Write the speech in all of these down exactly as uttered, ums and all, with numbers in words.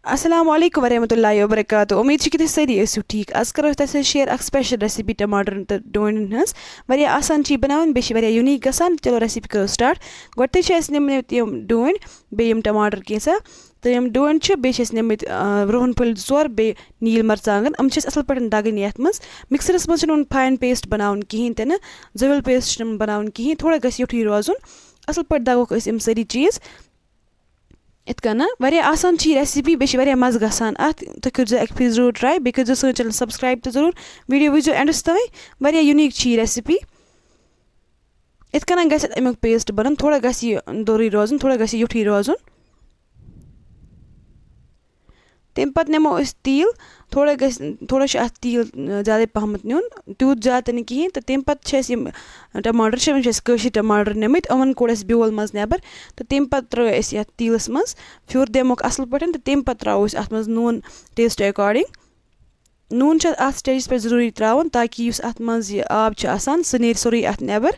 السلام علیکم ورحمۃ اللہ وبرکاتہ۔ امید چھِ کہِ تُہۍ سٲری ٲسِو ٹھیٖک۔ آز کرو أسۍ تۄہہِ سۭتۍ شیئر اکھ سپیشل ریسیپی ٹماٹرن تہٕ ڈوٗنٮ۪ن ہٕنٛز۔ واریاہ آسان چھِ یہِ بناوٕنۍ، بیٚیہِ چھِ واریاہ یونیٖک گژھان۔ چلو ریسیپی کرو سٹارٹ۔ گۄڈٕنیتھٕے چھِ اَسہِ نِمٕتۍ یِم ڈوٗنۍ، بیٚیہِ یِم ٹماٹر کینٛژھا، تہٕ یِم ڈوٗنۍ چھِ، بیٚیہِ چھِ اَسہِ نِمٕتۍ، آ، رُہن پھٔلۍ زٕ ژور، بیٚیہِ نیٖل مرژٕوانٛگن۔ یِم چھِ اَسہِ اَصٕل پٲٹھۍ دَگٕنۍ یَتھ منٛز۔ مِکسرَس منٛز چھِنہٕ یِمَن فاین پیسٹ بَناوُن کِہیٖنۍ تہِ نہٕ، زٔوِل پیسٹ چھِنہٕ یِمَن بَناوُن کِہیٖنۍ، تھوڑا گژھِ یُتھُے روزُن۔ اَصٕل پٲٹھۍ دَگوکھ أسۍ یِم سٲری چیٖز۔ یِتھ کٔنۍ واریاہ آسان چھِ یہِ ریسیپی، بیٚیہِ چھِ واریاہ مَزٕ گژھان اَتھ۔ تُہۍ کٔرۍزیو اَکہِ پھِرِ ضروٗر ٹراے، بیٚیہِ کٔرۍزیو سٲنۍ چینل سبسکرایب تہِ ضروٗر، ویڈیو وٕچھزیو اینڈَس تام۔ واریاہ یونیٖک چھِ یہِ ریسیپی۔ یِتھ کٔنۍ گژھِ اَمیُک پیسٹ بَنُن، تھوڑا گژھِ یہِ دوٚرُے روزُن، تھوڑا گژھِ یہِ یُتھُے روزُن۔ تَمہِ پَتہٕ نِمو أسۍ تیٖل، تھوڑا گژھِ، تھوڑا چھُ اَتھ تیٖل، اَ، زیادَے پَہمَتھ نیُن، تیوٗت زیادٕ تہِ نہٕ کِہیٖنۍ۔ تہٕ تَمہِ پَتہٕ چھِ اَسہِ یِم ٹماٹر چھِ، یِم چھِ اَسہِ کٲشِرۍ ٹماٹر نِمٕتۍ، یِمَن کوٚڑ اَسہِ بیول منٛز نٮ۪بر۔ تہٕ تَمہِ پَتہٕ ترٛٲو اَسہِ یَتھ تیٖلَس منٛز، پھیُر دِموکھ اَصٕل پٲٹھۍ، تہٕ تَمہِ پَتہٕ ترٛاوو أسۍ اَتھ منٛز نوٗن ٹیسٹ اکارڈنگ۔ نوٗن چھُ اَتھ سٹیجَس پٮ۪ٹھ ضروٗری ترٛاوُن، تاکہِ یُس اَتھ منٛز یہِ آب چھُ آسان، سُہ نیرِ سورُے اَتھ نٮ۪بر۔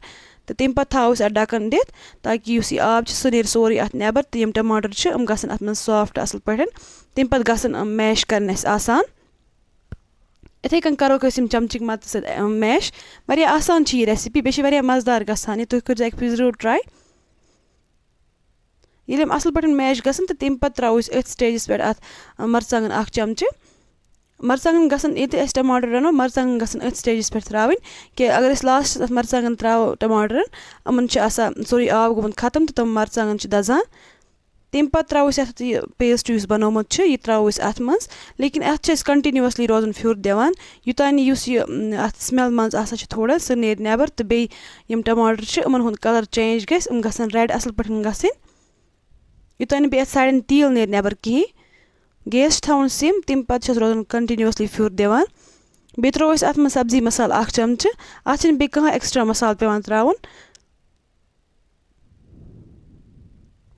تہٕ تَمہِ پَتہٕ تھاوو أسۍ اَتھ ڈَکَن دِتھ، تاکہِ یُس یہِ آب چھُ، سُہ نیرِ سورُے اَتھ نٮ۪بر، تہٕ یِم ٹماٹر چھِ، یِم گژھن اَتھ منٛز سافٹ اَصٕل پٲٹھۍ۔ تَمہِ پَتہٕ گژھن یِم میش کَرٕنۍ اَسہِ آسان۔ یِتھَے کٔنۍ کَروکھ أسۍ یِم چَمچٕکۍ مَدتہٕ سۭتۍ، اَ، میش۔ واریاہ آسان چھِ یہِ ریسیپی، بیٚیہِ چھِ واریاہ مَزٕدار گژھان یہِ۔ تُہۍ کٔرۍزیو اَکہِ پھِرِ ضروٗر ٹراے۔ ییٚلہِ یِم اَصٕل پٲٹھۍ میش گژھن، تہٕ تَمہِ پَتہٕ ترٛاوو أسۍ أتھۍ سٹیجَس پٮ۪ٹھ اَتھ، اَ، مَرژٕوانٛگَن اَکھ چَمچہٕ۔ مَرژٕوانٛگَن گژھن، ییٚلہِ تہِ أسۍ ٹماٹر رَنو، مَرژٕوانٛگَن گژھن أتھۍ سٹیجَس پٮ۪ٹھ ترٛاوٕنۍ، کہِ اگر أسۍ لاسٹَس اَتھ مَرژٕوانٛگَن ترٛاوو ٹماٹرَن، یِمَن چھِ آسان سورُے آب گوٚمُت ختم تہٕ تِم مَرژٕوانٛگَن چھِ دَزان۔ تَمہِ پَتہٕ ترٛاوو أسۍ اَتھ یہِ پیسٹ یُس بَنومُت چھُ، یہِ ترٛاوو أسۍ اَتھ منٛز، لیکِن اَتھ چھِ اَسہِ کَنٹِنیوٗوَسلی روزُن پھیُر دِوان، یوٚتام نہٕ یُس یہِ، اَتھ سمیل منٛز آسان چھِ تھوڑا، سُہ نیرِ نٮ۪بر، تہٕ بیٚیہِ یِم ٹماٹر چھِ، یِمَن ہُنٛد کَلَر چینج گژھِ، یِم گژھن ریڈ اَصٕل پٲٹھۍ گژھٕنۍ۔ یوٚتام نہٕ بیٚیہِ اَتھ سایڈَن تیٖل نیرِ نٮ۪بَر کِہیٖنۍ۔ گیس چھُ تھاوُن سِم، تَمہِ پَتہٕ چھُ اَتھ روزُن کَنٹِنیوٗوَسلی پھیُر دِوان۔ بیٚیہِ ترٛوو اَسہِ اَتھ منٛز سبزی مصالہٕ اَکھ چَمچہٕ۔ اَتھ چھِنہٕ بیٚیہِ کانٛہہ ایکسٹرا مصالہٕ پٮ۪وان ترٛاوُن۔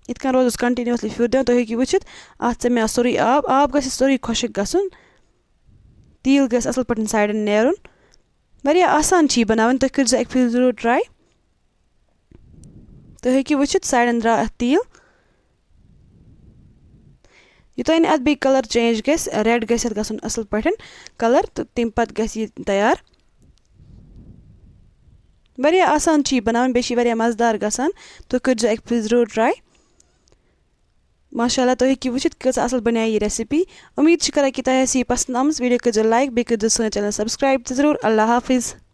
یِتھ کٔنۍ روزُس کَنٹِنیوٗوَسلی پھیُر دِوان، تُہۍ ہیٚکِو وٕچھِتھ، اَتھ ژَمہِ آو سورُے آب، آب گژھِ سورُے خۄشٕک گژھُن، تیٖل گژھِ اَصٕل پٲٹھۍ سایڈَن نیرُن۔ واریاہ آسان چھِ یہِ بَناوٕنۍ، تُہۍ کٔرۍزیو اَکہِ پھِرِ ضروٗر ٹراے۔ تُہۍ ہیٚکِو وٕچھِتھ، سایڈَن درٛاو اَتھ تیٖل۔ یوٚتام نہٕ اَتھ بیٚیہِ کَلَر چینج گژھِ، ریڈ گژھِ اَتھ گژھُن اَصٕل پٲٹھۍ کَلَر، تہٕ تَمہِ پَتہٕ گژھِ یہِ تیار۔ واریاہ آسان چھِ یہِ بَناوٕنۍ، بیٚیہِ چھِ یہِ واریاہ مَزٕدار گژھان۔ تُہۍ کٔرۍزیو اَکہِ پھِرِ ضروٗر ٹراے۔ ماشاء اللہ، تُہۍ ہیٚکِو وٕچھِتھ، کۭژاہ اَصٕل بَنے یہِ ریسیپی۔ اُمید چھِ کران کہِ تۄہہِ آسہِ یہِ پَسنٛد آمٕژ۔ ویڈیو کٔرۍزیو لایک، بیٚیہِ کٔرۍزیو سٲنۍ چینل سبسکرایب تہِ ضروٗر۔ اللہ حافظ۔